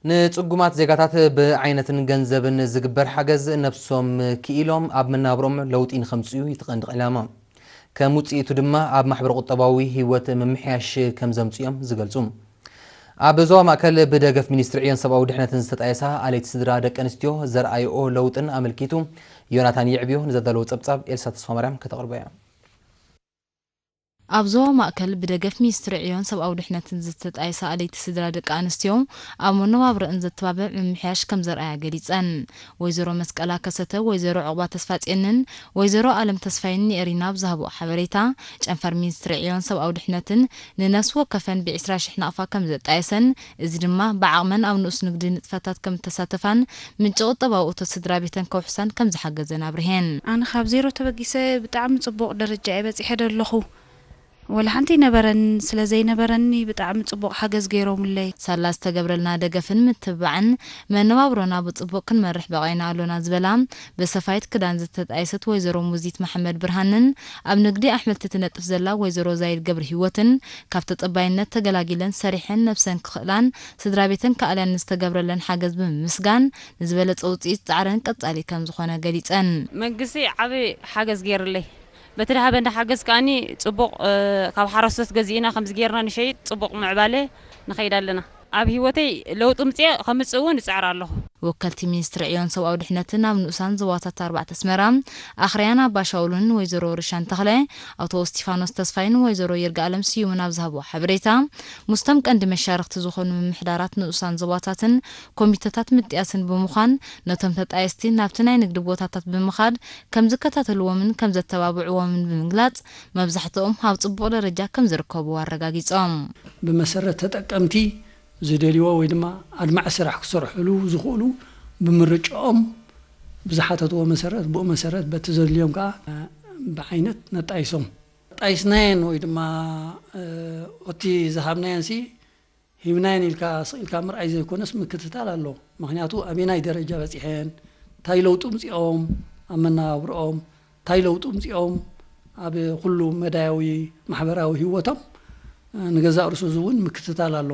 ንጽጉማት ዜጋታት ብዓይነትን ገንዘብን ዝግበር ሓገዝ ነብሶም ክኢሎም ኣብ መናብሮም ለውጢ ንኸምጽኡ ይትቐንዲ ዕላማ። ከም ውጽኢቱ ድማ ኣብ ማሕበረ ቁጠባዊ ህይወት ምምሕያሽ ከም ዘምጽኦም ዝገልጹ። ኣብ ዞባ ማእከል ብደገፍ ሚኒስትሪ ዕዮን ሰብኣዊ ድሕነትን ዝተጣየሳ ኣለይቲ ስድራ ደቂ ኣንስትዮ ዘርኣይኦ ለውጥን ኣመልኪቱ ዮናታን ይዕብዮ ንዘዳለዎ ጸብጻብ ኤልሳ ተስፋማርያም ከተቕርቦ እያ። ኣብ ዞባ ማእከል ብደገፍ ሚኒስትሪ ዕዮን ሰብኣዊ ድሕነትን ዝተጣየሳ ኣለይቲ ስድራ ደቂ ኣንስትዮ ኣብ መነባብረእን ዘተባብዕ ምምሕያሽ ከም ዘርኣያ ገሊጸን። ወይዘሮ መስቀላ ከሰተ፣ ወይዘሮ ዕቑባ ተስፋጽዮንን ወይዘሮ ኣለም ተስፋይን ንኤሪና ኣብ ዝሃብኦ ሓበሬታ፣ ጨንፈር ሚኒስትሪ ዕዮን ሰብኣዊ ድሕነትን ንነፍሲ ወከፈን ብዒስራ ሽሕ ናቕፋ ከም ዘጣየሰን፣ እዚ ድማ ብዓቕመን ኣብ ንኡስ ንግዲ ንጥፈታት ከም እተሳተፋን ምንጪ ቁጠባዊ እቶት ስድራ ቤተን ከውሕሳን ከም ዝሓገዘን ኣብርሄን። ኣነ ካብ ዜሮ ተበጊሰ ብጣዕሚ ጽቡቕ ደረጃ እየ በጺሐ ዘለኹ። ወላ ሓንቲ ኣይነበረን፣ ስለ ዘይነበረኒ ብጣዕሚ ጽቡቕ ሓገዝ ገይሮምለይ። ሳላ ዝተገብረልና ደገፍን ምትብባዕን መነባብሮና ብጽቡቕ ክንመርሕ በቒዕና ኣሎና ዝበላ ብሰፋይት ክዳን ዝተጣየሰት ወይዘሮ ሙዚት መሓመድ ብርሃንን ኣብ ንግዲ ኣሕምልቲ ትነጥፍ ዘላ ወይዘሮ ዛይድ ገብረ ህይወትን ካብ ተጸባይነት ተገላጊለን ሰሪሐን ነብሰን ክኽእላን ስድራ ቤተን ክኣልያን ንዝተገብረለን ሓገዝ ብምምስጋን ንዝበለጸ ውጽኢት ጻዕረን ቀጻሊ ከም ዝኾነ ገሊጸን። መንግስቲ ዓቢ ሓገዝ ገይርለይ። በቲ ድሃበ እንዳ ሓገዝ ከኣኒ ጽቡቕ፣ እ፣ ካብ ሓረስቶት ገዚእና ከምዚ ጌርና ንሸይጥ ጽቡቕ ምዕባለ ንኸይድ ኣለና። ኣብ ህይወተይ ለውጢ ምጽእ ከምጽእ እውን እጽዕር ኣለኹ። ወከልቲ ሚኒስትሪ ዕዮን ሰብኣዊ ድሕነትን ኣብ ንኡሳን ዞባታት ኣርባዕተ ኣስመራ፣ ኣኽርያን ኣባሻውሉን ወይዘሮ ርሻን ተኽለ፣ ኣቶ እስቲፋኖስ ተስፋይን ወይዘሮ ይርጋኣለም ስዩምን ኣብ ዝሃብዎ ሓበሬታ፣ ምስቶም ቀንዲ መሻርኽቲ ዝኾኑ ምምሕዳራት ንኡሳን ዞባታትን ኮሚተታት ምጥያስን ብምዃን፣ ነቶም ተጣየስቲ ናብቲ ናይ ንግዲ ቦታታት ብምኻድ ከም ዝከታተልዎምን ከም ዘተባብዕዎምን ብምግላጽ፣ መብዛሕትኦም ኣብ ጽቡቕ ደረጃ ከም ዝርከቡ ኣረጋጊጾም። ብመሰረት ተጠቀምቲ ዝደልይዎ ወይ ድማ ኣድማዒ ስራሕ ክሰርሕሉ ዝኽእሉ ብምርጫኦም ብዝሓተትዎ መሰረት፣ ብኡ መሰረት በቲ ዘድልዮም ከዓ ብዓይነት ነጣይሶም። ጣይስናየን ወይ ድማ፣ እ፣ ኦቲ ዝሃብናየን ሲ ሂብናየን ኢልካ ስቕ ኢልካ ምርኣይ ዘይኮነስ ምክትታል ኣሎ። ምኽንያቱ ኣበናይ ደረጃ በጺሐን፣ እንታይ ለውጢ ምጺኦም ኣብ መነባብርኦም፣ እንታይ ለውጢ ምጺኦም ኣብ ኩሉ መዳያዊ ማሕበራዊ ህይወቶም፣ እ፣ ንገዛእ ርእሱ እዚ እውን ምክትታል ኣሎ።